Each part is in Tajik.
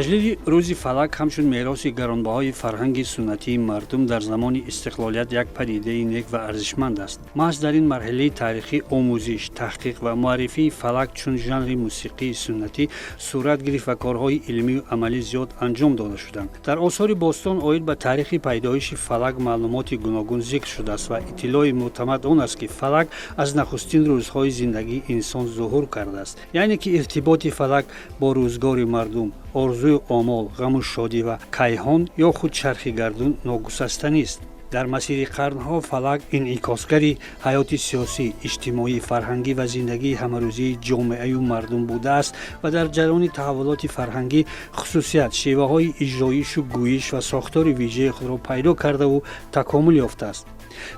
Таҷлили рӯзи фалак ҳамчун мероси гаронбаҳои фарҳанги суннатии мардум дар замони истиқлолият як падидаи нек ва арзишманд аст. Маҳз дар ин марҳилаи таърихӣ омӯзиш, таҳқиқ ва муаррифии фалак чун жанри мусиқии суннатӣ сурат гирифт ва корҳои илмию амалӣ зиёд анҷом дода шуданд. Дар осори бостон оид ба таърихи пайдоиши фалак маълумоти гуногун зикр шудааст ва иттилои мӯътамад он аст, ки фалак аз нахустин рӯзҳои зиндагии инсон зуҳур кардааст, яъне ки иртиботи фалак бо рӯзгори мардум, орзую омол, ғаму шодӣ ва кайҳон ё худ чархи гардун ногусастанист. Дар масири қарнҳо фалак инъикосгари ҳаёти сиёсӣ, иҷтимоӣ, фарҳангӣ ва зиндагии ҳамарӯзии ҷомеаю мардум будааст ва дар ҷараёни таҳаввулоти фарҳангӣ хусусият, шеваҳои иҷроишу гӯиш ва сохтори вижаи худро пайдо кардаву такомул ёфтааст.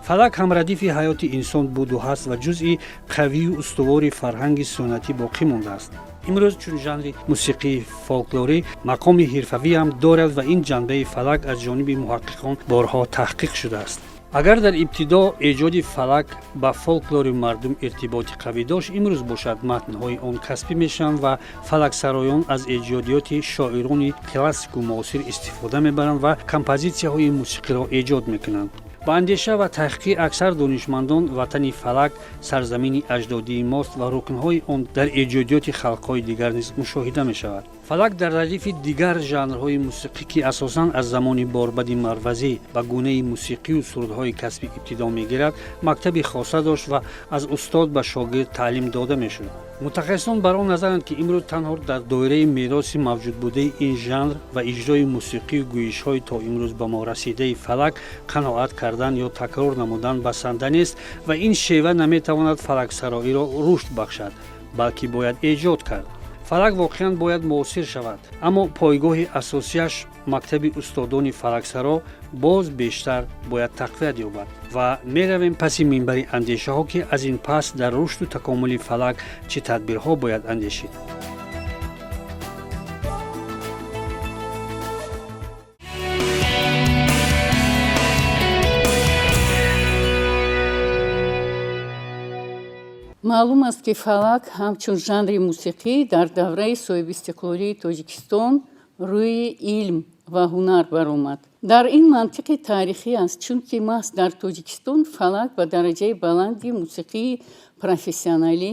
Фалак ҳамрадифи ҳаёти инсон буду ҳаст ва ҷузъи қавию устувори фарҳанги суннатӣ боқӣ мондааст. Имрӯз чун жанри мусиқии фолклорӣ мақоми ҳирфавӣ ҳам дорад ва ин ҷанбаи фалак аз ҷониби муҳаққиқон борҳо таҳқиқ шудааст. Агар дар ибтидо эҷоди фалак ба фолклори мардум иртиботи қавӣ дошт, имрӯз бошад, матнҳои он касбӣ мешаванд ва фалаксароён аз эҷодиёти шоирони классику муосир истифода мебаранд ва композитсияҳои мусиқиро эҷод мекунанд. Ба андеша ва таҳқиқи аксар донишмандон, ватани фалак сарзамини аҷдодии мост ва рукнҳои он дар эҷодиёти халқҳои дигар низ мушоҳида мешавад. Фалак дар радифи дигар жанрҳои мусиқӣ, ки асосан аз замони Борбади Марвазӣ ба гунаи мусиқию сурудҳои касбӣ ибтидо мегирад, мактаби хоса дошт ва аз устод ба шогирд таълим дода мешуд. Мутахассисон бар он назаранд, ки имрӯз танҳо дар доираи мероси мавҷудбудаи ин жанр ва иҷрои мусиқию гӯишҳои то имрӯз ба мо расидаи фалак қаноат кардан ё такрор намудан басанда нест ва ин шева наметавонад фалаксароиро рушд бахшад, балки бояд эҷод кард. Фалак воқеан бояд муосир шавад, аммо пойгоҳи асосияш, мактаби устодони фалаксаро, боз бештар бояд тақвият ёбад. Ва меравем паси минбари андешаҳо, ки аз ин пас дар рушду такомули фалак чӣ тадбирҳо бояд андешид. Маълум аст, ки фалак ҳамчун жанри мусиқӣ дар давраи соҳибистиқлолии Тоҷикистон рӯи илм ва ҳунар баромад. Дар ин мантиқи таърихӣ аст, чунки маҳз дар Тоҷикистон фалак ба дараҷаи баланди мусиқии профессионалӣ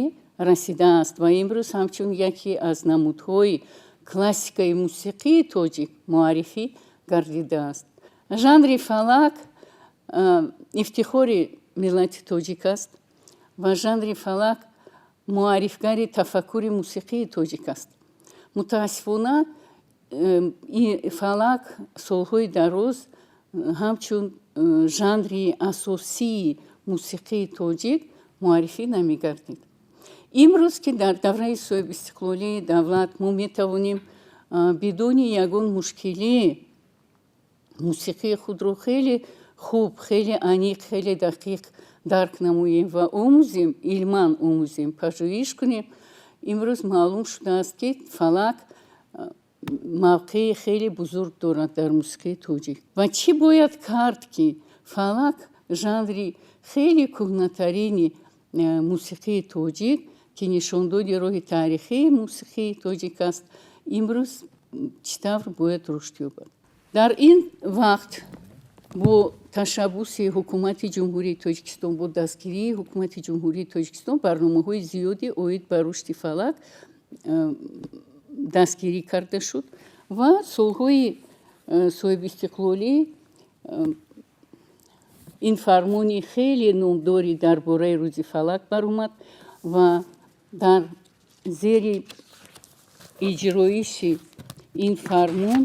расидааст ва имрӯз ҳамчун яке аз намудҳои классикаи мусиқии тоҷик муаррифӣ гардидааст. Жанри фалак ифтихори миллати тоҷик аст ва жанри фалак муаррифгари тафаккури мусиқии тоҷик аст. Мутаассифона, фалак солҳои дароз ҳамчун жанри асосии мусиқии тоҷик муаррифӣ намегардид. Имрӯз, ки дар давраи соҳибистиқлолии давлат мо метавонем бидуни ягон мушкилӣ мусиқии худро хеле хуб, хеле аниқ, хеле дақиқ дарк намоем ва омӯзем, илман омӯзем, пажӯҳиш кунем, имрӯз маълум шудааст, ки фалак мавқеи хеле бузург дорад дар мусиқии тоҷик. Ва чӣ бояд кард, ки фалак, жанри хеле кӯҳнатарини мусиқии тоҷик, ки нишондоди роҳи таърихии мусиқии тоҷик аст, имрӯз чӣ тавр бояд рушд ёбад? Дар ин вақт бо ташаббуси Ҳукумати Ҷумҳурии Тоҷикистон, бо дастгирии Ҳукумати Ҷумҳурии Тоҷикистон барномаҳои зиёде оид ба рушди фалак дастгирӣ карда шуд ва солҳои соҳибистиқлолӣ ин фармони хеле номдори дар бораи рӯзи фалак баромад ва дар зери иҷроиши ин фармон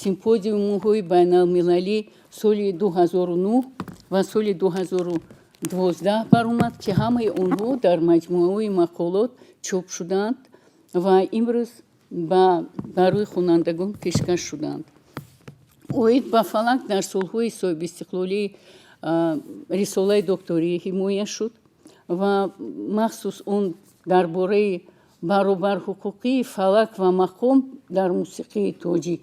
симпозиумҳои байналмилалӣ соли 2009 ва соли 2012 баромад, ки ҳамаи онҳо дар маҷмӯаҳои мақолот чоп шуданд ва имрӯз барои хонандагон пешкаш шуданд. Оид ба фалак дар солҳои соҳибистиқлолӣ рисолаи докторӣ ҳимоя шуд ва махсус он дар бораи баробарҳуқуқии фалак ва мақом дар мусиқии тоҷик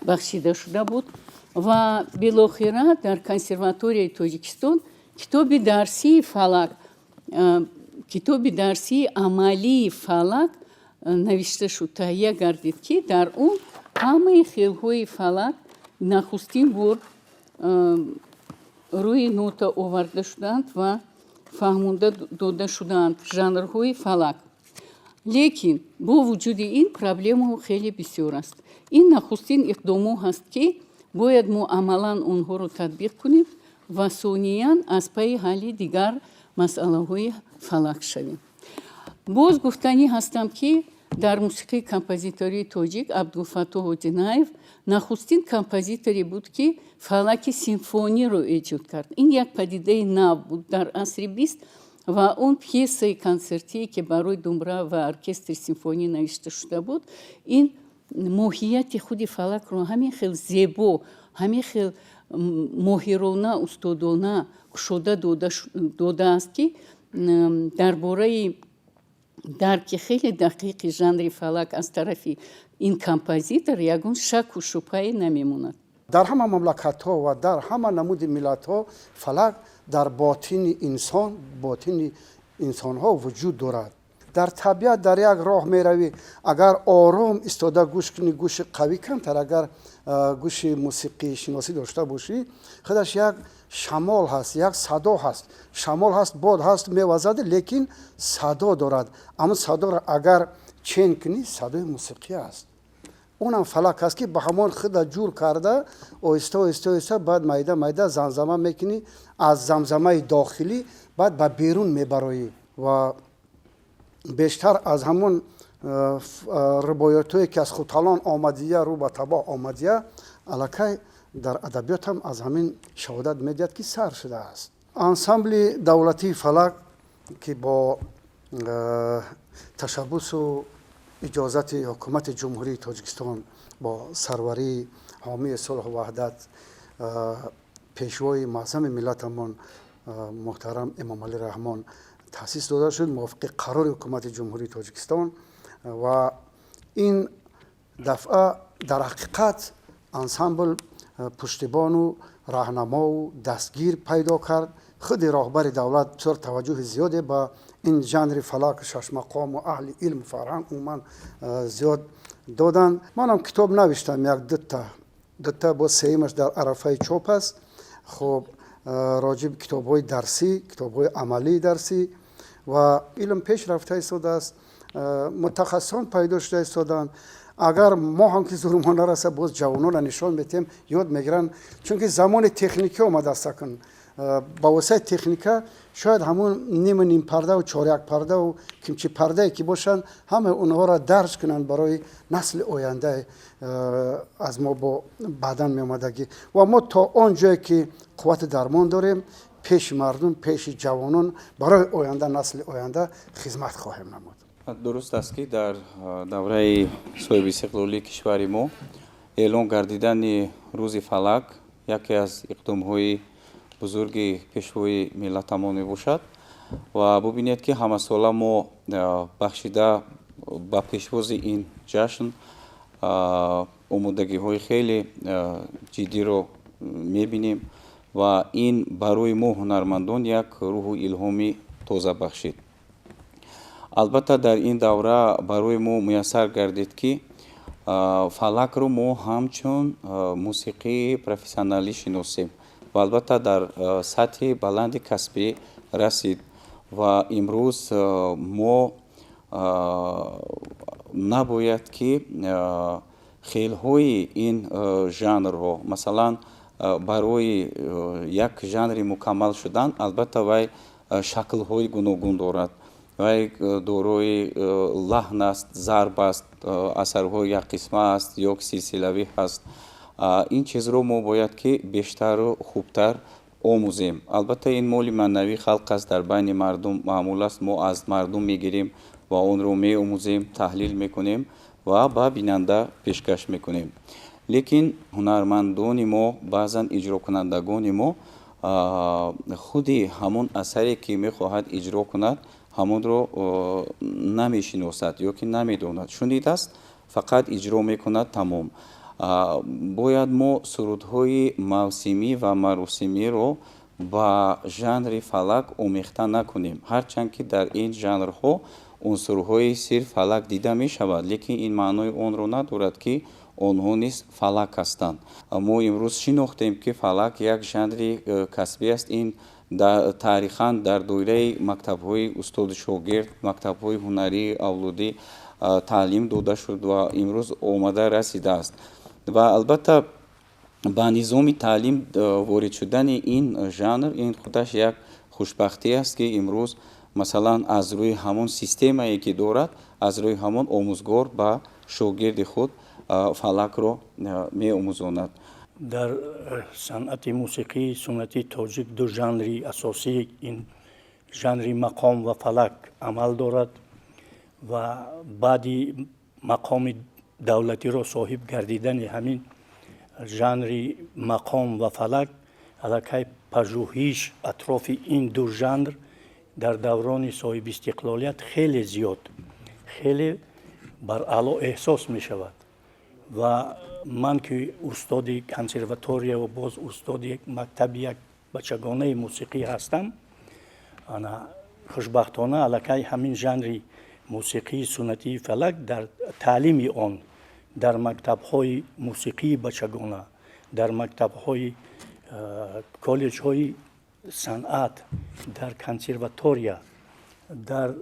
бахшида шуда буд. Ва билохира дар Консерваторияи Тоҷикистон китоби дарсии фалак, китоби дарсии амалии фалак навишта шуд, таҳия гардид, ки дар он Ҳамаи хелҳои фалак нахустин бор рӯи нота оварда шуданд ва фаҳмонда дода шудаанд жанрҳои фалак. Лекин бо вуҷуди ин проблемаҳо хеле бисёр аст. Ин нахустин иқдомҳо ҳаст, ки бояд мо амалан онҳоро татбиқ кунем ва сониян аз пайи ҳалли дигар масъалаҳои фалак шавем. Боз гуфтанӣ ҳастам, ки дар мусиқии композитории тоҷик Абдулфаттоҳ Одинаев нахустин композиторе буд, ки фалаки симфониро эҷод кард. Ин як падидаи нав буд дар асри 20 ва он пьесаи консертие, ки барои думбра ва оркестри симфонӣ навишта шуда буд, ин моҳияти худи фалакро ҳамин хел зебо, ҳамин хел моҳирона, устодона кушода додааст, ки дар бораи дарки хеле дақиқи жанри фалак аз тарафи ин композитор ягон шаку шубҳае намемонад. Дар ҳама мамлакатҳо ва дар ҳама намуди миллатҳо фалак дар ботини инсон, ботини инсонҳо вуҷуд дорад. Дар табиат дар як роҳ меравӣ, агар ором истода гӯш кунӣ, гӯши қавӣ камтар, агар гӯши мусиқишиносӣ дошта бошӣ, худаш як шамол ҳаст, як садо ҳаст. Шамол ҳаст, бод ҳаст, мевазад, лекин садо дорад. Аммо садоро агар чен кунӣ, садои мусиқӣ аст. Онам фалак аст, ки ба ҳамон худа ҷур карда, оҳиста, оҳиста, оҳиста, баъд майда майда замзама мекунӣ, аз замзамаи дохилӣ баъд ба берун мебароӣ. Ва бештар аз ҳамон рубоётое, ки аз Хуталон омадия, рӯ ба табоҳ омадия, аллакай дар адабиётам аз ҳамин шаҳодат медиҳад, ки сар шудааст. Ансамбли давлатии фалак, ки бо ташаббусу иҷозати ҳукумати Ҷумҳурии Тоҷикистон, бо сарварии ҳомии сулҳу ваҳдат, пешвои муаззами миллатамон муҳтарам Эмомалӣ Раҳмон таъсис дода шуд, мувофиқи қарори ҳукумати Ҷумҳурии Тоҷикистон. Ва ин дафъа дар ҳақиқат ансамбл пуштибону раҳнамову дастгир пайдо кард. Худи роҳбари давлат бисёр таваҷҷӯҳи зиёде ба ин жанри фалак, шашмақому аҳли илму фарҳанг умуман зиёд доданд. Манам китоб навиштам, як дута, дута, бо сеюмаш дар арафаи чоп аст. Хуб, роҷиби китобҳои дарсӣ, китобҳои амалии дарсӣ. Ва илм пеш рафта истодааст, мутахассисон пайдо шуда истодаанд. Агар мо ҳам ки зурумон нараса, боз ҷавононро нишон метиҳем, ёд мегиранд, чунки замони техникӣ омадааст. Акун ба воситаи техника шояд ҳамун ниму нимпардаву чорякпардаву кимчи пардае ки бошанд, ҳамаи онҳоро дарҷ кунанд барои насли оянда аз мо бо баъдан меомадагӣ. Ва мо то он ҷое ки қуввати дармон дорем, пеши мардум, пеши ҷавонон, барои оянда, насли оянда хизмат хоҳем намуд. Дуруст аст, ки дар давраи соҳибистиқлолии кишвари мо эълон гардидани рӯзи фалак яке аз иқдомҳои бузурги пешвои миллатамон мебошад. Ва бубинед, ки ҳамасола мо бахшида ба пешвози ин ҷашн омодагиҳои хеле ҷиддиро мебинем ва ин барои мо ҳунармандон як рӯҳу илҳоми тоза бахшид. Албатта, дар ин давра барои мо муяссар гардид, ки фалакро мо ҳамчун мусиқии профессионалӣ шиносем ва албатта дар сатҳи баланди касбӣ расид. Ва имрӯз мо набояд ки хелҳои ин жанрро, масалан, барои як жанри мукаммал шудан, албатта, вай шаклҳои гуногун дорад, вай дорои лаҳн аст, зарб аст, асарҳои якқисма аст ё силсилавӣ ҳаст. Ин чизро мо бояд ки бештару хубтар омӯзем. Албатта, ин моли маънавии халқ аст, дар байни мардум маъмул аст, мо аз мардум мегирем ва онро меомӯзем, таҳлил мекунем ва ба бинанда пешкаш мекунем. Лекин ҳунармандони мо, баъзан иҷрокунандагони мо худи ҳамон асаре, ки мехоҳад иҷро кунад, ҳамонро намешиносад ё ки намедонад. Шунидааст, фақат иҷро мекунад, тамом. Бояд мо сурудҳои мавсимӣ ва маросимиро ба жанри фалак омехта накунем, ҳарчанд ки дар ин жанрҳо унсурҳои сирф фалак дида мешавад, лекин ин маънои онро надорад, ки Онҳо низ фалак ҳастанд. Мо имрӯз шинохтем, ки фалак як жанри касбӣ аст. Ин таърихан дар доираи мактабҳои устоду шогирд, мактабҳои ҳунарии авлодӣ таълим дода шуд ва имрӯз омада расидааст. Ва албатта, ба низоми таълим ворид шудани ин жанр, ин худаш як хушбахтӣ аст, ки имрӯз, масалан, аз рӯи ҳамон системае, ки дорад, аз рӯи ҳамон омӯзгор ба шогирди худ фалакро меомӯзонад. Дар санъати мусиқии суннатии тоҷик ду жанри асосӣ, ин жанри мақом ва фалак, амал дорад. Ва баъди мақоми давлатиро соҳиб гардидани ҳамин жанри мақом ва фалак, аллакай пажӯҳиш атрофи ин ду жанр дар даврони соҳибистиқлолият хеле зиёд, хеле бараъло эҳсос мешавад. Ва ман, ки устоди консерватория ва боз устоди мактаби як бачагонаи мусиқӣ ҳастам, ана хушбахтона аллакай ҳамин жанри мусиқии суннатии фалак дар таълими он дар мактабҳои мусиқии бачагона, дар мактабҳои коллеҷҳои санъат, дар консерватория, дар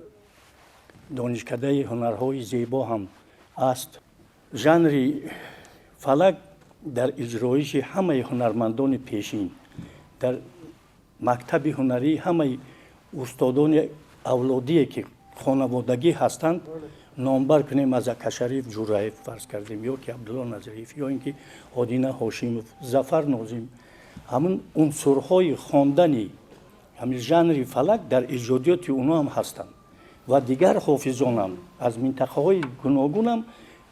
донишкадаи ҳунарҳои зебо ҳам аст. Жанри фалак дар иҷроиши ҳамаи ҳунармандони пешин, дар мактаби ҳунарии ҳамаи устодони авлодие, ки хонаводагӣ ҳастанд, номбар кунем, аз Акашариф Ҷураев фарз кардем, ё ки Абдулло Назариев, ё ин ки Одина Ҳошимов, Зафар Нозим, ҳамин унсурҳои хондани ҳамин жанри фалак дар эҷодиёти онҳо ҳам ҳастанд. Ва дигар ҳофизонам аз минтақаҳои гуногунам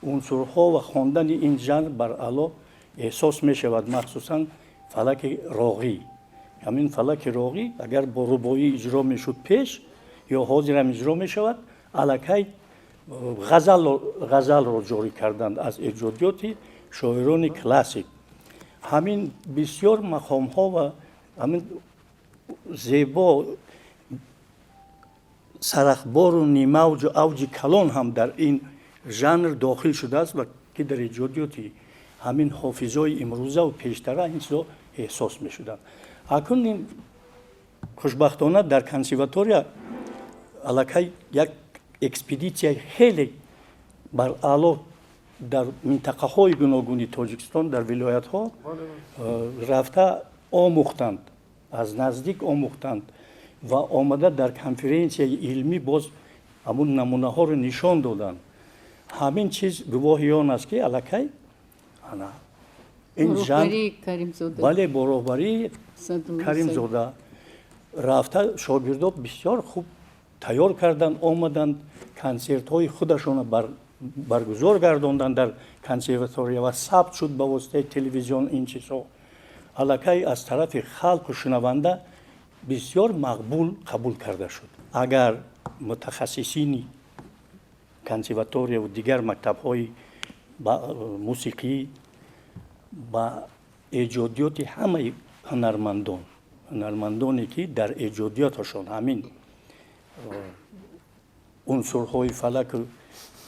унсурҳо ва хондани ин жанр бараъло эҳсос мешавад, махсусан фалаки роғӣ. Ҳамин фалаки роғӣ агар бо рубоӣ иҷро мешуд пеш ё ҳозирам иҷро мешавад, аллакай ғазалро ҷорӣ карданд аз эҷодиёти шоирони классик. Ҳамин бисёр мақомҳо ва ҳамин зебо сарахбору нимавҷу авҷи калон ҳам дар ин жанр дохил шудааст ва ки дар эҷодиёти ҳамин ҳофизои имрӯзаву пештара ин чизо эҳсос мешуданд. Акнун хушбахтона дар консерватория аллакай як экспедитсияи хеле бараъло дар минтақаҳои гуногуни Тоҷикистон, дар вилоятҳо рафта омӯхтанд, аз наздик омӯхтанд ва омада дар конференсияи илмӣ боз ҳамун намунаҳоро нишон доданд. Ҳамин чиз гувоҳи он аст, ки аллакай ана ин жанр, бале, бо роҳбарии Каримзода рафта, шогирдо бисёр хуб тайёр карданд, омаданд, консертҳои худашонро баргузор гардонданд дар консерватория ва сабт шуд ба воситаи телевизион. Ин чизҳо аллакай аз тарафи халқу шунаванда бисёр мақбул қабул карда шуд. Агар мутахассисини консерваторияву дигар мактабҳои мусиқӣ ба эҷодиёти ҳамаи ҳунармандон, ҳунармандоне, ки дар эҷодиёташон ҳамин унсурҳои фалаку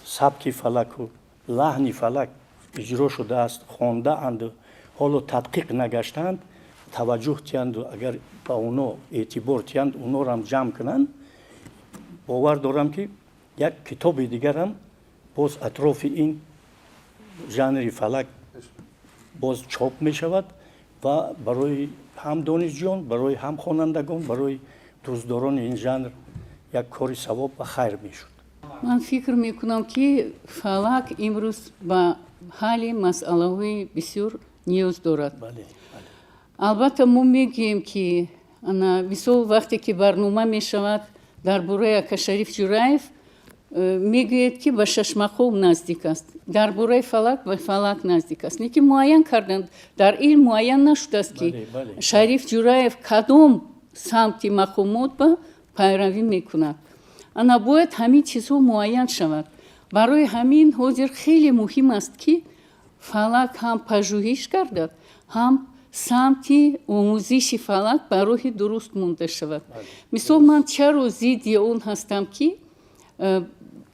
сабки фалаку лаҳни фалак иҷро шудааст, хондаанду ҳоло тадқиқ нагаштаанд, таваҷҷӯҳ тиянду агар ба оно эътибор тиҳанд, онорам ҷамъ кунанд, бовар дорам, ки як китоби дигарам боз атрофи ин жанри фалак боз чоп мешавад ва барои ҳам донишҷӯён, барои ҳам хонандагон, барои дӯстдорони ин жанр як кори савоб ва хайр мешуд. Ман фикр мекунам, ки фалак имрӯз ба ҳалли масъалаҳои бисёр ниёз дорад. Албатта, мо мегӯем, ки мисол, вақте ки барнома мешавад дар бораи Акашариф Ҷураев, мегӯяд, ки ба шашмақом наздик аст, дар бораи фалак ба фалак наздик аст, лекин муайян карданд дар илм муайян нашудааст, ки Шариф Ҷураев кадом самти мақомот ба пайравӣ мекунад. Ана бояд ҳамин чизҳо муайян шавад. Барои ҳамин ҳозир хеле муҳим аст, ки фалак ҳам пажӯҳиш гардад, ҳам самти омӯзиши фалак ба роҳи дуруст монда шавад. Мисол, ман чаро зидди он ҳастам, ки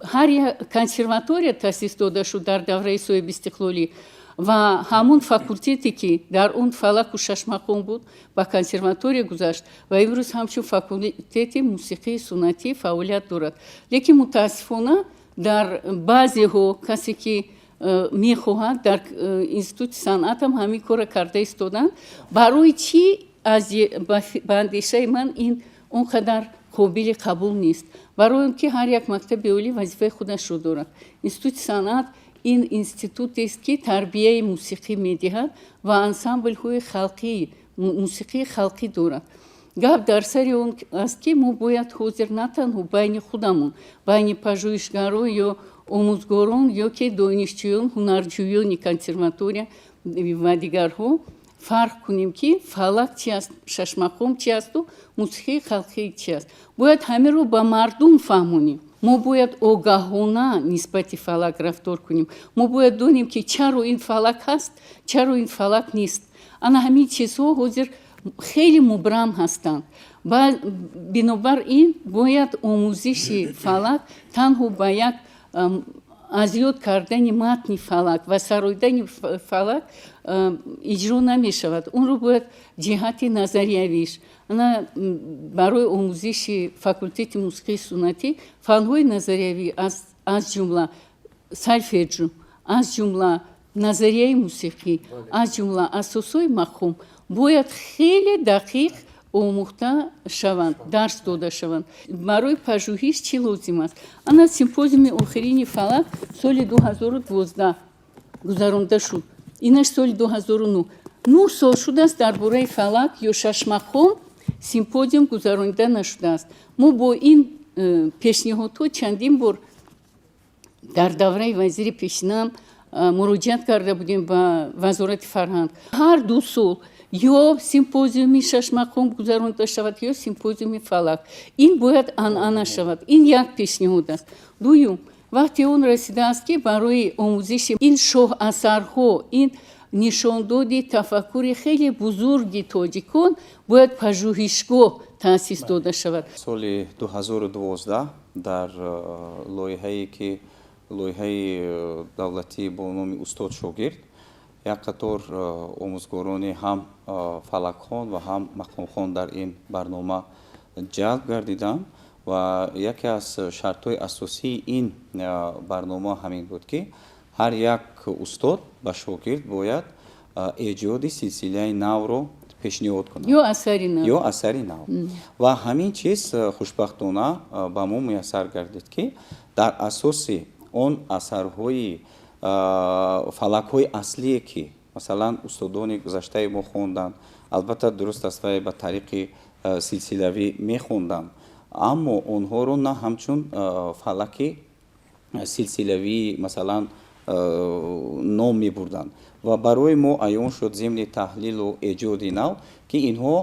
Ҳар як консерватория таъсис дода шуд дар давраи соҳибистиқлолӣ ва ҳамун факултете, ки дар он фалаку шашмақом буд, ба консерватория гузашт ва имрӯз ҳамчун факултети мусиқии суннатӣ фаъолият дорад. Лекин мутаассифона, дар баъзеҳо, касе ки мехоҳад, дар институти санъатам ҳамин корро карда истоданд. Барои чӣ? Ба андешаи ман, ин он қадар қобили қабул нест, барои он ки ҳар як мактаби олӣ вазифаи худашро дорад. Институти санъат ин институтест, ки тарбияи мусиқӣ медиҳад ва ансамблҳои халқӣ, мусиқии халқӣ дорад. Гап дар сари он аст, ки мо бояд ҳозир на танҳо байни худамон, байни пажӯҳишгарон ё омӯзгорон ё ки донишҷӯён, ҳунарҷӯёни консерватория ва дигарҳо фарқ кунем, ки фалак чи аст, шашмақом чи асту мусиқии халқӣ чи аст. Бояд ҳаминро ба мардум фаҳмонем. Мо бояд огаҳона нисбати фалак рафтор кунем. Мо бояд донем, ки чаро ин фалак ҳаст, чаро ин фалак нест. Ана ҳамин чизҳо ҳозир хеле мубрам ҳастанд. Бинобар ин бояд омӯзиши фалак танҳо ба як аз ёд кардани матни фалак ва сароидани фалак иҷро намешавад. Онро бояд ҷиҳати назариявиш, ана барои омӯзиши факултети мусиқии суннатӣ фанҳои назариявӣ, аз ҷумла сольфеджио, аз ҷумла назарияи мусиқӣ, аз ҷумла асосҳои мақом бояд хеле дақиқ омӯхта шаванд, дарс дода шаванд. Барои пажӯҳиш чӣ лозим аст? Ана симпозиуми охирини фалак соли 2012 гузаронда шуд, инаш соли 2009. 9 сол шудааст, дар бораи фалак ё шашмақом симпозиум гузаронида нашудааст. Мо бо ин пешниҳодҳо чандин бор дар давраи вазири пешинаам муроҷиат карда будем ба Вазорати фарҳанг. Ҳар 2 сол ё симпозиуми шашмақом гузаронида шавад, ё симпозиуми фалак. Ин бояд анъана шавад. Ин як пешниҳод аст. Дуюм, вақте он расидааст, ки барои омӯзиши ин шоҳасарҳо, ин нишондоди тафаккури хеле бузурги тоҷикон, бояд пажӯҳишгоҳ таъсис дода шавад. Соли 2012 дар лоиҳае, ки лоиҳаи давлатӣ бо номи устод шогирд, як қатор омӯзгорони ҳам фалакхон ва ҳам мақомхон дар ин барнома ҷалб гардиданд ва яке аз шартҳои асосии ин барнома ҳамин буд, ки ҳар як устод ба шогирд бояд эҷоди силсилаи навро пешниҳод кунад. Ё асари нав. Ё асари нав. Ва ҳамин чиз хушбахтона ба мо муяссар гардид, ки дар асоси он асарҳои фалакҳои аслие, ки масалан устодони гузаштаи мо хонданд, албатта, дуруст аст, вай ба тариқи силсилавӣ мехонданд, аммо онҳоро на ҳамчун фалаки силсилавии масалан ном мебурданд. Ва барои мо аён шуд зимни таҳлилу эҷоди нав, ки инҳо,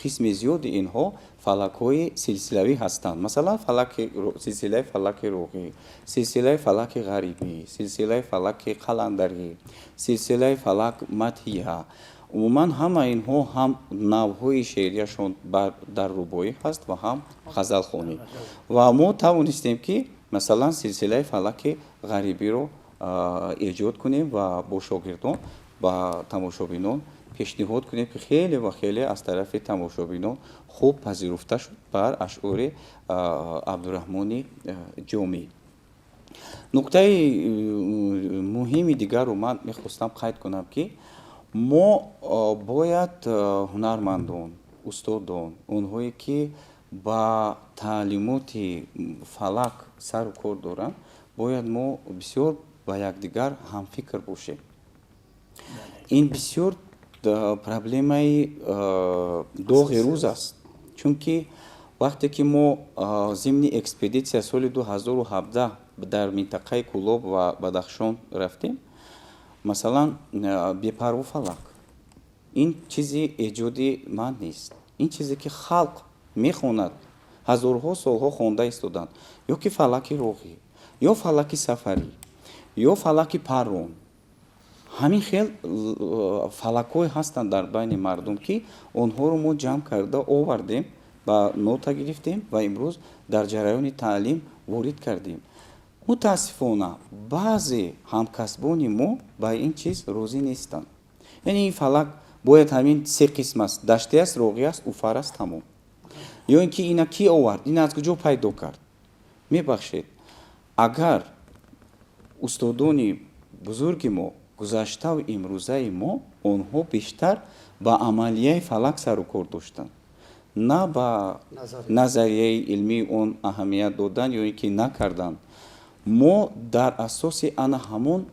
қисми зиёди инҳо фалакҳои силсилавӣ ҳастанд. Масалан, силсилаи фалаки Роғӣ, силсилаи фалаки Ғарибӣ, силсилаи фалаки Қаландарӣ, силсилаи фалак Мадҳия. Умуман, ҳама инҳо ҳам навъҳои шеърияшон дар рубоӣ ҳаст ва ҳам ғазалхонӣ. Ва мо тавонистем, ки масалан силсилаи фалаки Ғарибиро эҷод кунем ва бо шогирдон ба тамошобинон пешниҳод кунем, ки хеле ва хеле аз тарафи тамошобинон хуб пазируфта шуд бар ашъори Абдураҳмони Ҷомӣ. Нуктаи муҳими дигарро ман мехостам қайд кунам, ки мо бояд ҳунармандон, устодон, онҳое ки ба таълимоти фалак сару кор доранд, бояд мо бисёр ба якдигар ҳамфикр бошем. Ин бисёр проблемаи доғи рӯз аст, чунки вақте ки мо зимни экспедитсия соли 2017 дар минтақаи Кӯлоб ва Бадахшон рафтем, масалан, бепарво фалак ин чизи эҷоди ман нест, ин чизе ки халқ мехонад, ҳазорҳо солҳо хонда истоданд, ё ки фалаки Роғӣ, ё фалаки Сафарӣ, ё фалаки Паррон. Ҳамин хел фалакҳое ҳастанд дар байни мардум, ки онҳоро мо ҷамъ карда овардем, ба нота гирифтем ва имрӯз дар ҷараёни таълим ворид кардем. Мутаассифона, баъзе ҳамкасбони мо ба ин чиз розӣ нестанд. Яъне ин фалак бояд ҳамин се қисм аст: даштӣ аст, роғӣ аст, уфар аст, тамом. Ё ин ки ина кӣ овард, ина аз куҷо пайдо кард? Мебахшед, агар устодони бузурги мо, гузаштаву имрӯзаи мо, онҳо бештар ба амалияи фалак сару кор доштанд, на ба назарияи илмии он аҳамият додан ё ин ки накардан. Мо дар асоси ана ҳамон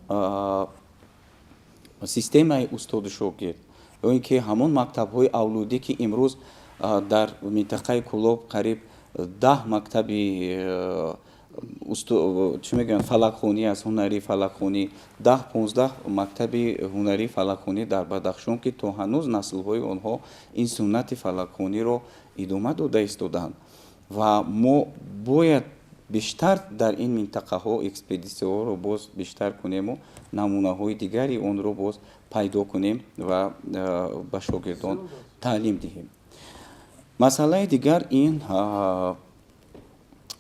системаи устоду шогирд ё ин ки ҳамон мактабҳои авлудӣ, ки имрӯз дар минтақаи Кӯлоб қариб 10 мактаби, чӣ мегӯянд, фалакхонӣ аст, ҳунарии фалакхонӣ, 10-15 мактаби ҳунарии фалакхонӣ дар Бадахшон, ки то ҳанӯз наслҳои онҳо ин суннати фалакхониро идома дода истодаанд. Ва мо бояд бештар дар ин минтақаҳо экспедитсияҳоро боз бештар кунему намунаҳои дигари онро боз пайдо кунем ва ба шогирдон таълим диҳем. Масъалаи дигар ин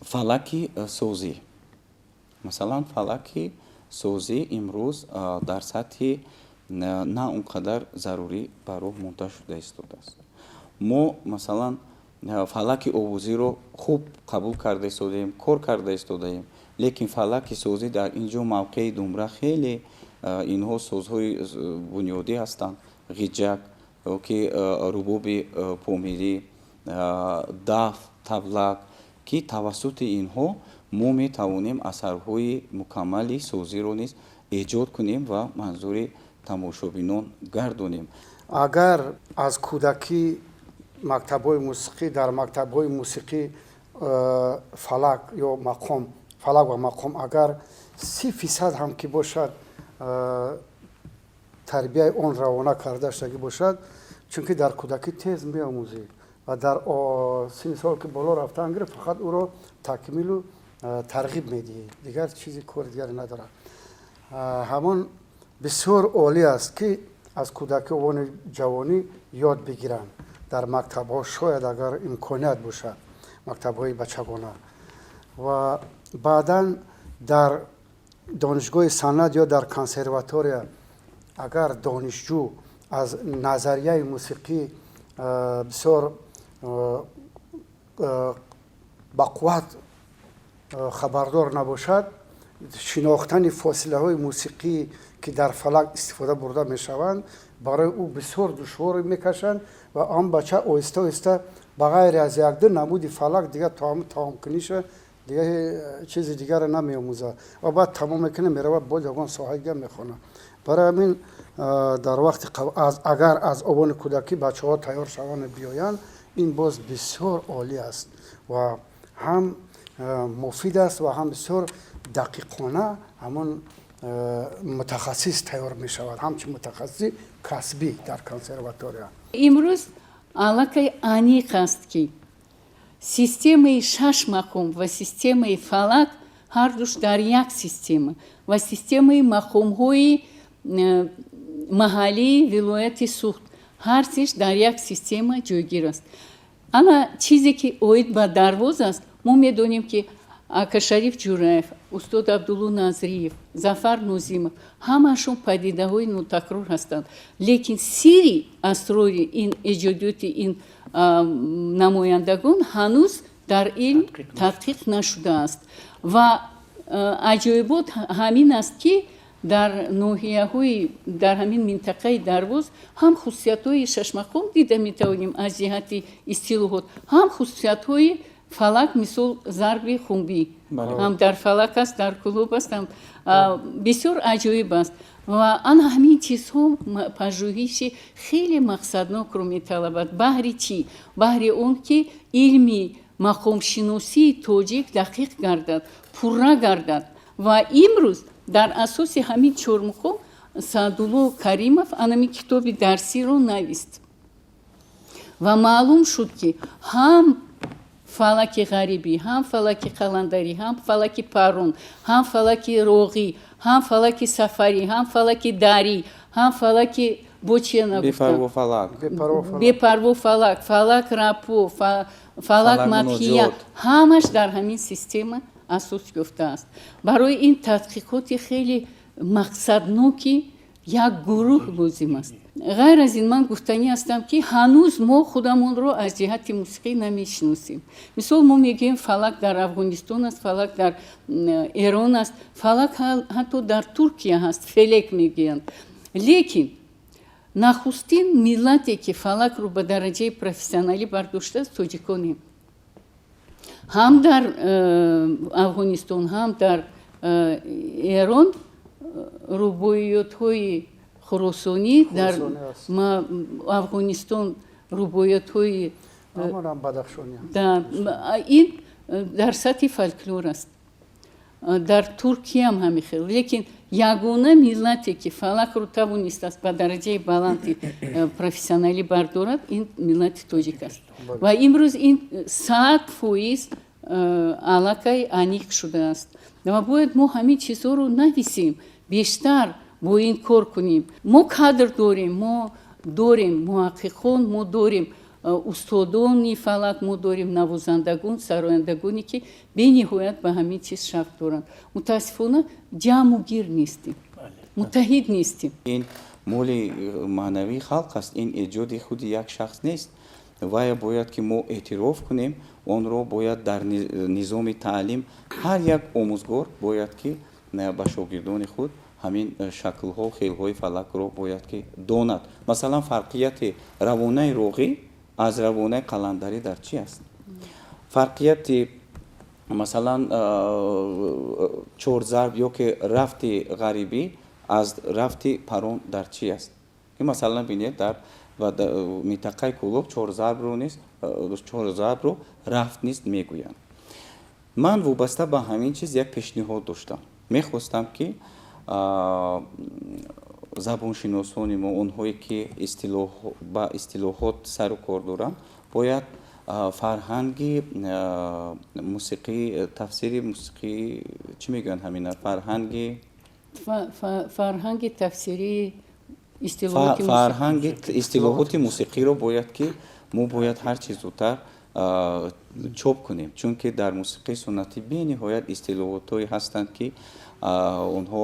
фалаки созӣ. Масалан, фалаки созӣ имрӯз дар сатҳи на он қадар зарурӣ ба роҳ монда шуда истодааст. Мо, масалан, фалаки овозиро хуб қабул карда истодаем, кор карда истодаем, лекин фалаки созӣ дар ин ҷо мавқеи думра хеле, инҳо созҳои бунёдӣ ҳастанд: ғиҷак ки рубоби помирӣ, даф, таблак, ки тавассути инҳо мо метавонем асарҳои мукаммали созиро низ эҷод кунем ва манзури тамошобинон гардонем. Агар аз кӯдакӣ мактабҳои мусиқӣ, дар мактабҳои мусиқӣ фалак ё мақом, фалак ва мақом агар 30% ҳам ки бошад, тарбияи он равона карда шудагӣ бошад, чунки дар кӯдакӣ тез меомӯзӣ ва дар синни сол ки боло рафтан гирифт, фақат ӯро такмилу тарғиб медиҳӣ, дигар чизи кори дигаре надорад. Ҳамон бисёр олӣ аст, ки аз кӯдакӣ, овони ҷавонӣ ёд бигиранд дар мактабҳо, шояд агар имконият бошад, мактабҳои бачагона, ва баъдан дар донишгоҳи санъат ё дар консерватория агар донишҷӯ аз назарияи мусиқӣ бисёр бақувват хабардор набошад, шинохтани фосилаҳои мусиқӣ, ки дар фалак истифода бурда мешаванд, барои ӯ бисёр душвор мекашанд ва он бача оҳиста оҳиста ба ғайри аз якду намуди фалак дигар таомкуниша, дигар чизи дигарро намеомӯзад ва баъд тамом мекунад, меравад, боз ягон соҳаи дигар мехонад. Барои ҳамин дар вақти агар аз овони кӯдакӣ бачаҳо тайёр шаванд, биёянд, ин боз бисёр олӣ аст ва ҳам муфид аст ва ҳам бисёр дақиқона ҳамон мутахассис тайёр мешавад, ҳамчун мутахассиси касбӣ дар консерватория. Имрӯз аллакай аниқ аст, ки системаи шаш мақом ва системаи фалак ҳардуш дар як система ва системаи мақомҳои маҳаллии вилояти Суғд ҳар сеш дар як система ҷойгир аст. Ана чизе, ки оид ба Дарвоз аст, мо медонем, ки Акашариф Ҷураев, устод Абдулло Назриев, Зафар Нозимов ҳамашон падидаҳои нотакрор ҳастанд, лекин сирри асрори ин эҷодиёти ин намояндагон ҳанӯз дар илм тадқиқ нашудааст. Ва аҷоибот ҳамин аст, ки дар ноҳияҳои дар ҳамин минтақаи Дарвоз ҳам хусусиятҳои шашмақом дида метавонем аз ҷиҳати истилоҳот, ҳам хусусиятҳои фалак, мисол зарби хумбӣ ҳам дар фалак аст, дар Кӯлоб аст, ҳам бисёр аҷоиб аст. Ва ана ҳамин чизҳо пажӯҳиши хеле мақсаднокро металабад. Баҳри чӣ? Баҳри он ки илми мақомшиносии тоҷик дақиқ гардад, пурра гардад. Ва имрӯз дар асоси ҳамин чормуқом Саъдулло Каримов анами китоби дарсиро навист ва маълум шуд, ки ҳам фалаки ғарибӣ, ҳам фалаки қаландарӣ, ҳам фалаки парон, ҳам фалаки роғӣ, ҳам фалаки сафарӣ, ҳам фалаки дарӣ, ҳам фалаки бо чия нагуфтам, бепарво фалак, фалак рапо, фалак мадҳия, ҳамаш дар ҳамин система. асос ёфтааст. Барои ин тадқиқоти хеле мақсадноки як гурӯҳ лозим аст. Ғайр аз ин, ман гуфтанӣ ҳастам, ки ҳанӯз мо худамонро аз ҷиҳати мусиқӣ намешиносем. Мисол, мо мегӯем, фалак дар Афғонистон аст, фалак дар Эрон аст, фалак ҳатто дар Туркия ҳаст, фелек мегӯянд. Лекин нахустин миллате, ки фалакро ба дараҷаи профессионалӣ бардоштааст, тоҷиконем. Ҳам дар Афғонистон, ҳам дар Эрон рубоиётҳои хуросонӣ, дар Афғонистон рубоиётҳои ин дар сатҳи фольклор аст. Дар Туркияам ҳамин хел. Лекин ягона миллате, ки фалакро тавонистааст ба дараҷаи баланди профессионалӣ бардорад, ин миллати тоҷик аст. Ва имрӯз ин 100% аллакай аниқ шудааст. Ва бояд мо ҳамин чизҳоро нависем, бештар бо ин кор кунем. Мо кадр дорем, мо дорем муҳаққиқон, мо дорем устодони фалак, мо дорем навозандагон, сарояндагоне, ки бениҳоят ба ҳамин чиз шавқ доранд. Мутаассифона, ҷамъу гир нестем, муттаҳид нестем. Ин моли маънавии халқ аст, ин эҷоди худи як шахс нест. Вая бояд ки мо эътироф кунем, онро бояд дар низоми таълим ҳар як омӯзгор бояд ки ба шогирдони худ ҳамин шаклҳо, хелҳои фалакро бояд ки донад. Масалан, фарқияти равонаи роғӣ аз равонаи қаландарӣ дар чӣ аст? Фарқияти, масалан, чорзарб ё ки рафти ғарибӣ аз рафти парон дар чӣ аст? Ки масалан, бинед, дар минтақаи Кӯлоб чорзарбро низ, чорзарбро рафт низ мегӯянд. Ман вобаста ба ҳамин чиз як пешниҳод доштам. Мехостам, ки забоншиносони мо, онҳое ки ба истилоҳот сару кор доранд, бояд фарҳанги мусиқӣ, тафсири мусиқӣ, чӣ мегӯянд ҳамина, фарҳанги Фарҳанги тафсирии фарҳанги истилоҳоти мусиқиро бояд ки мо бояд ҳарчи зудтар чоп кунем, чунки дар мусиқии суннатӣ бениҳоят истилоҳотҳое ҳастанд, ки онҳо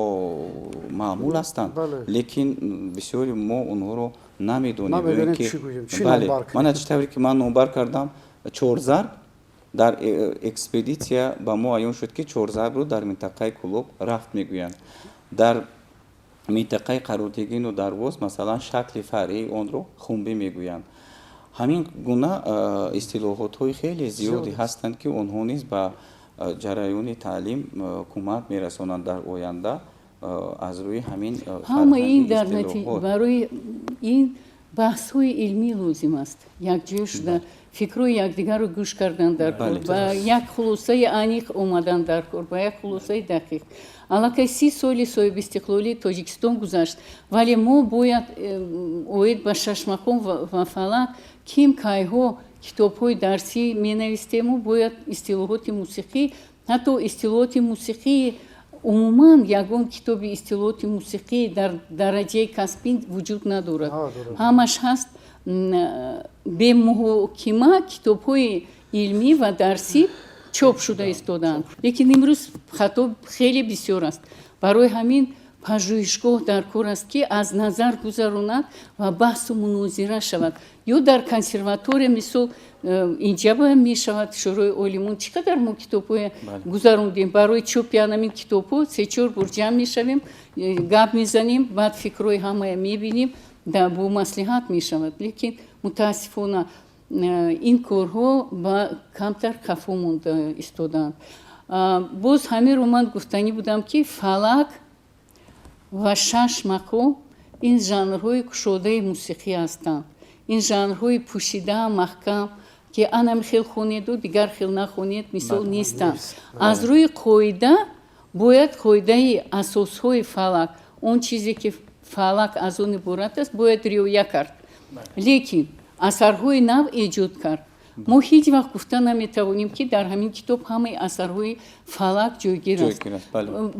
маъмул ҳастанд, лекин бисёри мо онҳоро намедонем. Бале, мана чӣ тавре ки ман номбар кардам, чорзарб, дар экспедитсия ба мо аён шуд, ки чорзарбро дар минтақаи Кӯлоб рафт мегӯянд, дар минтақаи Қаротегину Дарвоз, масалан, шакли фаръии онро хумбӣ мегӯянд. Ҳамин гуна истилоҳотҳои хеле зиёде ҳастанд, ки онҳо низ ба ҷараёни таълим кӯмак мерасонанд дар оянда аз рӯи ҳамин. Ҳама ин дар барои ин баҳсҳои илмӣ лозим аст, якҷоя шуда фикрҳои якдигарро гӯш кардан дар кор, ба як хулосаи аниқ омадан дар кор, ба як хулосаи дақиқ. Аллакай 30 соли соҳибистиқлолии Тоҷикистон гузашт, вале мо бояд оид ба шашмақом ва фалак ким кайҳо китобҳои дарсӣ менавистему бояд истилоҳоти мусиқӣ, ҳатто истилоҳоти мусиқии умуман, ягон китоби истилоҳоти мусиқӣ дар дараҷаи касбӣ вуҷуд надорад. Ҳамаш ҳаст бемуҳокима, китобҳои илмӣ ва дарсӣ чоп шуда истодаанд, лекин имрӯз хато хеле бисёр аст. Барои ҳамин пажӯҳишгоҳ дар кор аст, ки аз назар гузаронад ва баҳсу мунозира шавад. Ё дар консерватория, мисол, инҷа мешавад, Шӯрои олимон. Чӣ қадар мо китобҳое гузарондем. Барои чопи анамин китобҳо се-чор бор ҷамъ мешавем, гап мезанем, баъд фикрҳои ҳамая мебинем, бо маслиҳат мешавад. Лекин мутаассифона, ин корҳо ба камтар қафо монда истодаанд. Боз ҳаминро ман гуфтанӣ будам, ки фалак ва шаш мақом ин жанрҳои кушодаи мусиқӣ ҳастанд. Ин жанрҳои пӯшида, маҳкам, ки анам хел хонеду дигар хел нахонед, мисол, нестанд. Аз рӯи қоида бояд, қоидаи асосҳои фалак, он чизе ки фалак аз он иборат аст, бояд риоя кард, лекин асарҳои нав эҷод кард. Мо ҳеҷ вақт гуфта наметавонем, ки дар ҳамин китоб ҳамаи асарҳои фалак ҷойгир аст.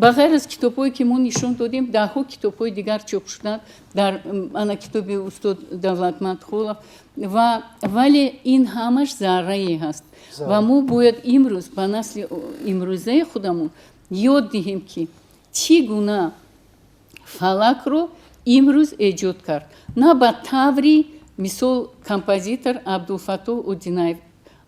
Ба ғайр аз китобҳое, ки мо нишон додем, даҳҳо китобҳои дигар чоп шуданд, дар ана китоби устод Давлатманд Холов ва, вале ин ҳамаш заррае ҳаст ва мо бояд имрӯз ба насли имрӯзаи худамон ёд диҳем, ки чӣ гуна фалакро имрӯз эҷод кард, на ба таври мисол композитор Абдулфаттоҳ Одинаев.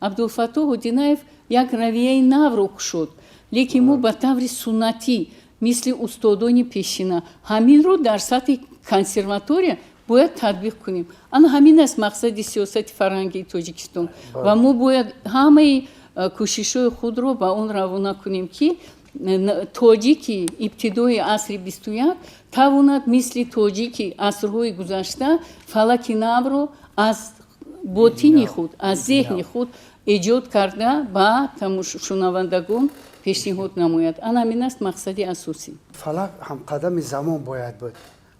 Абдулфаттоҳ Одинаев як равияи навро кушод, лекин мо ба таври суннатӣ, мисли устодони пешина, ҳаминро дар сатҳи консерватория бояд татбиқ кунем. Ана ҳамин аст мақсади сиёсати фарҳангии Тоҷикистон ва мо бояд ҳамаи кӯшишҳои худро ба он равона кунем, ки тоҷики ибтидои асри 21 тавонад мисли тоҷики асрҳои гузашта фалаки навро аз ботини худ, аз зеҳни худ эҷод карда, ба шунавандагон пешниҳод намояд. Ана ҳамин аст мақсади асосӣ. Фалак ҳамқадами замон бояд буд.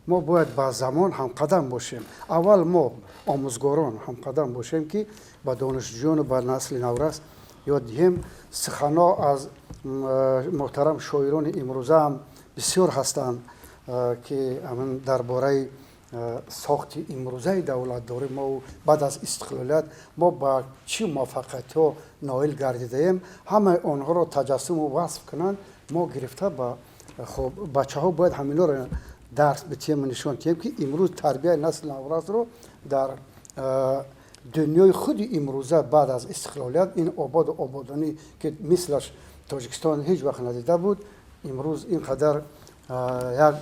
Мо бояд ба замон ҳамқадам бошем. Аввал мо, омӯзгорон, ҳамқадам бошем, ки ба донишҷӯёну ба насли наврас ёд диҳем. Суханҳо аз муҳтарам шоирони имрӯзаам бисёр ҳастанд, ки ҳамин дар бораи сохти имрӯзаи давлатдорӣ мо баъд аз истиқлолият мо ба чӣ муваффақиятҳо ноил гардидаем, ҳамаи онҳоро таҷассуму васф кунанд. Мо гирифта ба хоб бачаҳо бояд ҳаминҳоро дарс битиҳему нишон диҳем, ки имрӯз тарбияи насли наврасро дар дунёи худи имрӯза, баъд аз истиқлолият, ин ободу ободонӣ, ки мислаш Тоҷикистон ҳеҷ вақт надида буд, имрӯз ин қадар. Як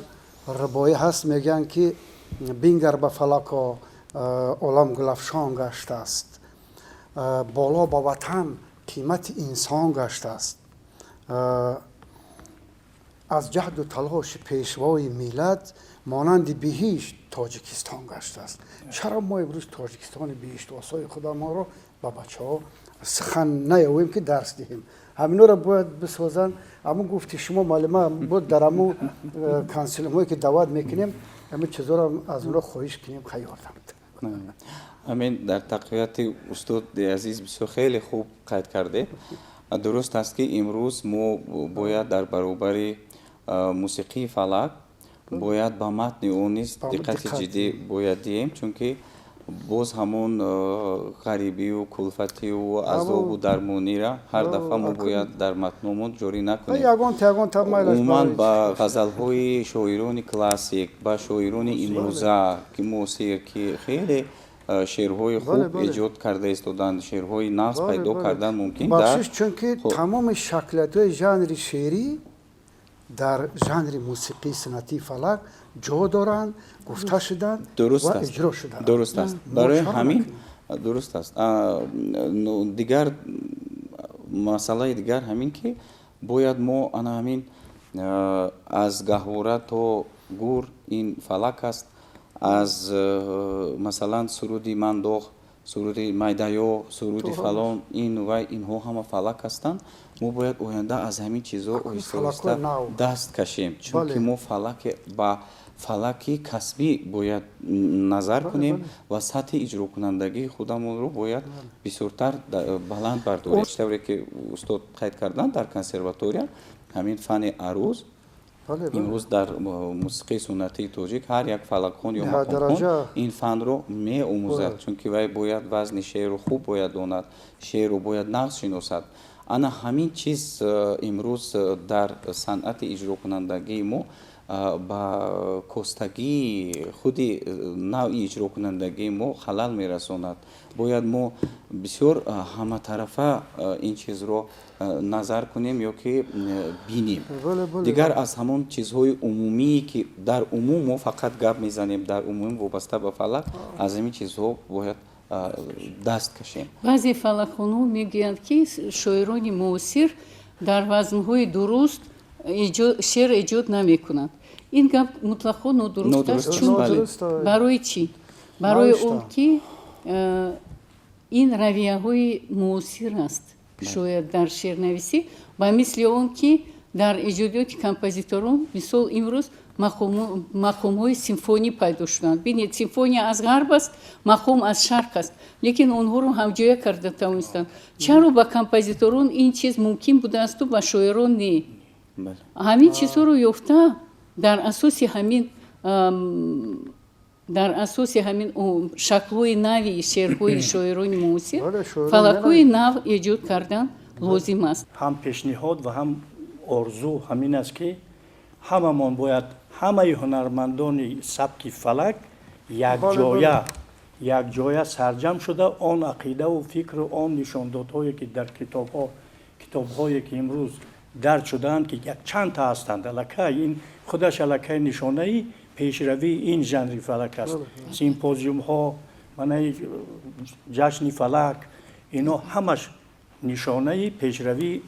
рубоӣ ҳаст, мегӯянд, ки бингар ба фалако, олам гулафшон гаштааст, боло ба ватан қимати инсон гаштааст, аз ҷаҳду талоши пешвои миллат монанди биҳишт Тоҷикистон гаштааст. Чаро мо имрӯз Тоҷикистони биҳиштосои худамонро ба бачаҳо сухан наёвем, ки дарс диҳем? Ҳаминҳоро бояд бисозанд. Ҳамун гуфти шумо, муаллима, буд, дар ҳамун консилиумҳое, ки даъват мекунем, ҳамин чизҳоро аз онҳо хоҳиш кунем, ёрдам. Ҳамин дар тақвияти устоди азиз бисёр хеле хуб қайд кардед. Дуруст аст, ки имрӯз мо бояд дар баробари мусиқии фалак бояд ба матни он низ диққати ҷиддӣ бояд диҳем, чунки боз ҳамон ғарибию кулфатию азобу дармонира ҳар дафъа мо бояд дар матномон ҷорӣ накунем. Умуман, ба ғазалҳои шоирони классик, ба шоирони имрӯза, ки муосир, ки хеле шеърҳои хуб эҷод карда истоданд, шеърҳои нағз пайдо кардан мумкин. Бахшиш, чунки тамоми шаклиятҳои жанри шеърӣ дар жанри мусиқии суннатии фалак ҷо доранд, гуфта шуданд ва иҷро шуданд. Дуруст аст, барои ҳамин дуруст аст. Дигар масъалаи дигар ҳамин, ки бояд мо ана ҳамин аз гаҳвора то гур ин фалак аст, аз масалан суруди Мандоғ, суруди Майдаё, суруди фалон, ин вай, инҳо ҳама фалак ҳастанд. Мо бояд оянда аз ҳамин чизҳо оҳиста оҳиста даст кашем, чунки мо фалаке ба фалаки касбӣ бояд назар кунем ва сатҳи иҷрокунандагии худамонро бояд бисёртар баланд бардорем. Чӣ тавре ки устод қайд карданд, дар консерватория ҳамин фани аруз имрӯз дар мусиқии суннатии тоҷик ҳар як фалакхон ё мақомхон ин фанро меомӯзад, чунки вай бояд вазни шеърро хуб бояд донад, шеърро бояд нағз шиносад. Ана ҳамин чиз имрӯз дар санъати иҷрокунандагии мо ба костагии худи навъи иҷрокунандагии мо халал мерасонад. Бояд мо бисёр ҳаматарафа ин чизро назар кунем ё ки бинем. Дигар аз ҳамон чизҳои умумие, ки дар умум мо фақат гап мезанем, дар умум вобаста ба фалак, аз ҳамин чизҳо бояд даст кашем. Баъзе фалакхонҳо мегӯянд, ки шоирони муосир дар вазнҳои дуруст шеър эҷод намекунанд. Ин гап мутлақо нодуруст аст, чун барои чӣ? Барои он ки ин равияҳои муосир аст, шояд дар шеърнависӣ, ба мисли он ки дар эҷодиёти композиторон, мисол, имрӯз Мақомҳои симфонӣ пайдо шуданд. Бинед, симфония аз ғарб аст, мақом аз шарқ аст, лекин онҳоро ҳамҷоя карда тавонистанд. Чаро ба композиторон ин чиз мумкин будаасту ба шоирон не? Ҳамин чизҳоро ёфта, дар асоси ҳамин шаклҳои нави шеърҳои шоирони муосир фалакҳои нав эҷод кардан лозим аст. Ҳам пешниҳод ва ҳам орзу ҳамин аст, ки ҳамамон бояд, ҳамаи ҳунармандони сабки фалак якҷоя сарҷам шуда, он ақидаву фикру он нишондодҳое, ки дар китобҳое, ки имрӯз дарҷ шудаанд, ки якчандта ҳастанд, аллакай ин худаш аллакай нишонаи пешравии ин жанри фалак аст. Симпозиумҳо, манаи ҷашни фалак, ино ҳамаш нишонаи пешравии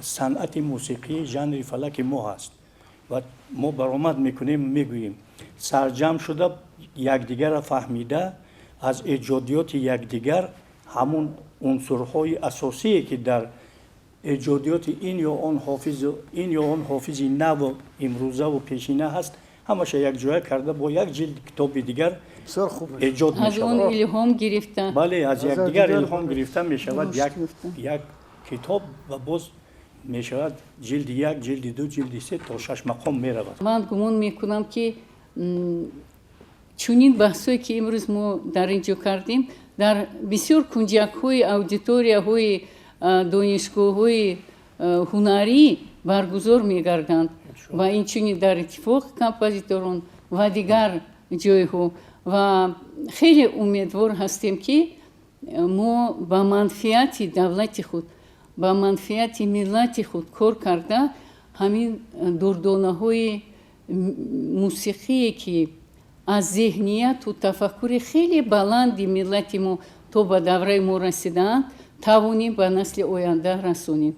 санъати мусиқии жанри фалаки мо ҳаст. Ва мо баромад мекунем, мегӯем, сарҷам шуда, якдигарро фаҳмида, аз эҷодиёти якдигар ҳамун унсурҳои асосие, ки дар эҷодиёти ин ё он ҳофиз, ин ё он ҳофизи наву имрӯзаву пешина ҳаст, ҳамаша якҷоя карда, бо як ҷилд китоби дигар эҷод Аз он илҳом гирифта. Бале, аз якдигар илҳом гирифта мешавад як китоб ва боз мешавад ҷилди як, ҷилди ду, ҷилди се, то шаш мақом меравад. Ман гумон мекунам, ки чунин баҳсое, ки имрӯз мо дар ин ҷо кардем, дар бисёр кунҷакҳои аудиторияҳои донишгоҳҳои ҳунарӣ баргузор мегарданд ва инчунин дар Иттифоқи композиторон ва дигар ҷойҳо. Ва хеле умедвор ҳастем, ки мо ба манфиати давлати худ, ба манфиати миллати худ кор карда, ҳамин дурдонаҳои мусиқие, ки аз зеҳнияту тафаккури хеле баланди миллати мо то ба давраи мо расидаанд, тавонем ба насли оянда расонем.